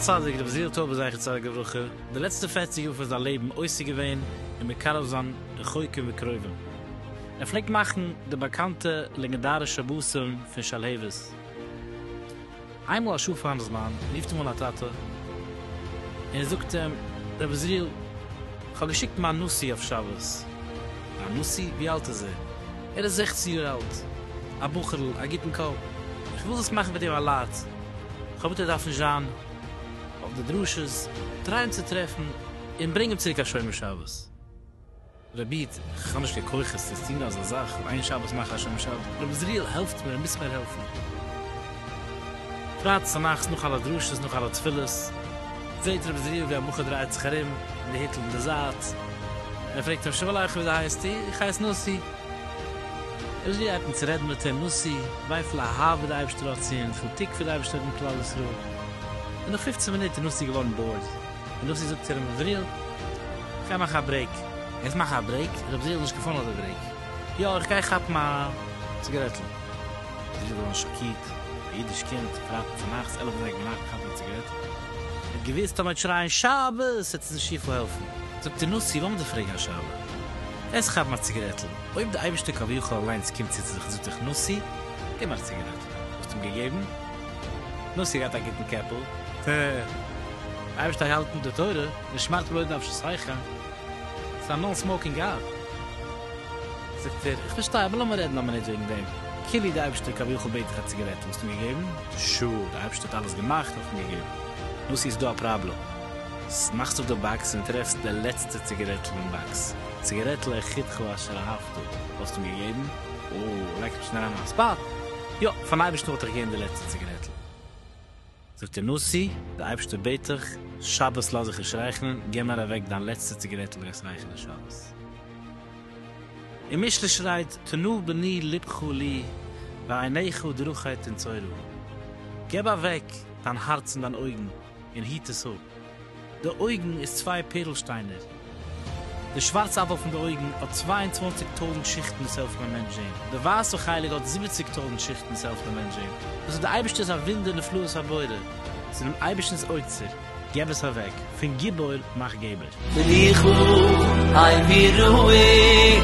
הצדיק רבי עזריאל טויבער זכר צדיק לברכה די לעצטע פערציג יאר פון זיין לעבן עוסק געווען אין מקרב זיין רחוקים וקרובים. ער פלעגט מאכן די באקאנטע לעגענדארישע שבתים פון שלהבת. איינמאל א שעה פארן זמן רופט אים אן א טאטע און זאגט אים, רבי עזריאל, כ'האב געשיקט מיין נשיא אויף שבת. דיין נשיא? ווי אלט איז ער? ער איז זעכצן יאר אלט, א בחור'ל, א גוטן קאפ. איך וויל זאלסט מאכן מיט אים א לייט. כ'האב ער דארף נישט זיין אויף די דרשות, טריי אים צו טרעפן און ברענג אים צוריק א שומר שבת. רבי איד, כ'האב נישט קיין כוחות צו טון אזא זאך, אויף איין שבת מאכן א שומר שבת, רבי עזריאל העלפט מיר, ער מוז מיר העלפן. פרייטאג צונאכטס נאך אלע דרשות, נאך אלע תפילות, זעט רבי עזריאל ווי א בחור דרייט זיך ארום מיט די היטל אין די זייט, און ער פרעגט אים, שלום עליכם וויאזוי הייסטו? איך הייס נשיא. רבי עזריאל הייבט אן צו רעדן מיט אים, נשיא, וויפיל אהבה די אייבערשטער האט צו אונז, וויפיל תקווה די אייבערשטער האט אין כלל ישראל. און נאך פופצן מינוט איז נשיא געווארן bored. און נשיא זאגט צו רבי עזריאל, איך גיי מאכן א break. גייסט מאכן א break? רבי עזריאל איז נישט געפארן אויף די break. יא, איך גיי כאפן א ציגארעטל. רבי עזריאל איז געווארן שאקירט, א אידיש קינד, פרייטאג צונאכטס, עלף אזייגער ביינאכט כאפן א ציגארעטל. ער האט געוואוסט אז מען וועט שרייען שבת וועט עס נישט צופיל העלפן. זאגט ער, נשיא, לאמיר דיר פרעגן א שאלה. גייסט כאפן א ציגארעטל, אויב די אייבערשטער כביכול אליינס קומט צו צו זיך און זאגט דיך, נשיא, געב מיר א ציגארעטל, וואלסטו אים געגעבן? נשיא געהאט א גוטן קעפל. ט. אייבערשטער האלטן די תורה, ונשמרתם מאוד לנפשותיכם, ס'איז א non smoking גאוו. זאגט ער, איך פארשטיי, אבער לאמיר רעדן א מינוט וועגן דעם, כאילו די אייבערשטער כביכול בעט דיך א ציגארעטל, וואלסטו אים געגעבן? sure, די אייבערשטער האט אלעס געמאכט, וואלט איך אים געגעבן. נו ס'איז דא א פראבלעם. מאכסט אויף די box און טרעפסט די לעצטע ציגארעטל אין box, ציגארעטל היחידך אשר אהבת, וואלסטו אים געגעבן? אה, לייגסט מיך שוין אריין אין א spot. יא, פארן אייבערשטן וואלט איך געגעבן די לעצטע ציגארעטל. זאגט ער נשיא, די אייבערשטער בעט דיך, שבת לאז זיך נישט רייכערן, גיב מיר אוועק דיין לעצטע ציגערעטל גייסט רייכערן שבת. און משלי שרייט, תנה בני לבך לי ועיניך דרכי תנצורה, געב אוועק דיין הארץ און דיין אויגן און היט עס אפ. די אויגן איז צוויי פערל שטיינער. די שווארצע אנטייל פון די אויגן האט 22 טויזנט שיכטן וואס העלפן א מענטש זען. די ווייסע חלק האט 70 טויזנט שיכטן וואס העלפן א מענטש זען. דאס איז די אייבערשטער'ס א וואונדער נפלאות הבורא. צו דעם אייבערשטנ'ס אוצר, געב עס אוועק, פון גיבור מאך געבער. מניחו איי ווי רואיג,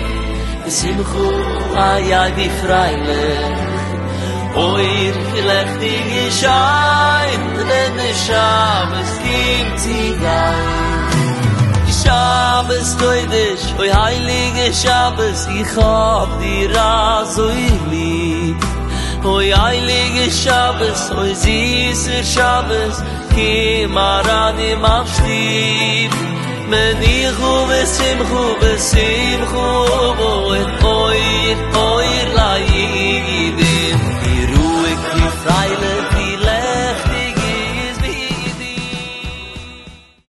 בשמחו איי איי ווי פרייליך, אוי ווי לעכטיג און שיין, ווען דער שבת קומט צו גיין. שבת קודש, אוי הייליגע שבת, איך האב דיר אזוי ליב. אוי הייליגע שבת, אוי זיסער שבת, קום אריין אין מיין שטוב. מניחו ושמחו ושמחו, אוי אוי אוי.